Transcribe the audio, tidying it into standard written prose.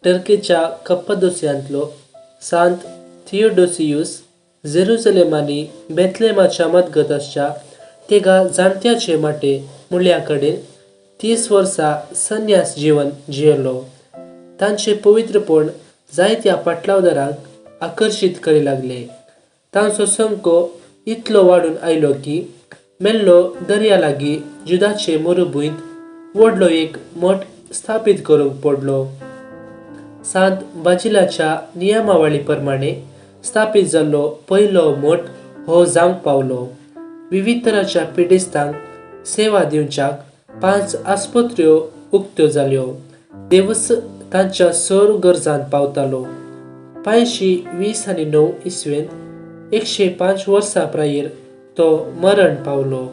टर्केच्या कप्पादोसियांतलो सांत थियोडोसियूस जेरुसलेम आनी बेथलेमाच्या मदगत आसच्या तेगा जाणट्याचे माटे मुळ्या कडेन 30 वर्सां संन्यास जीवन जियेलो. तांचे पवित्रपण जायत्या पाटलावदारांक आकर्शीत करी लागले. तांचो संको इतलो वाडून आयलो की मेल्लो दर्या लागीं जुदाचे मरुभूंयत व्हडलो एक मठ स्थापीत करूंक पडलो. सांत बाजिलाच्या नियमावळी प्रमाणे स्थापीत जाल्लो पयलो मठ हो जावंक पावलो. विविध तरांच्या पिडेस्तांक सेवा दिवच्याक 5 आस्पत्र्यो उक्त्यो जाल्यो. देवच तांच्या सर्व गरजांत पावतालो. 529 इसवेंत 105 वर्सां प्रायेर तो मरण पावलो.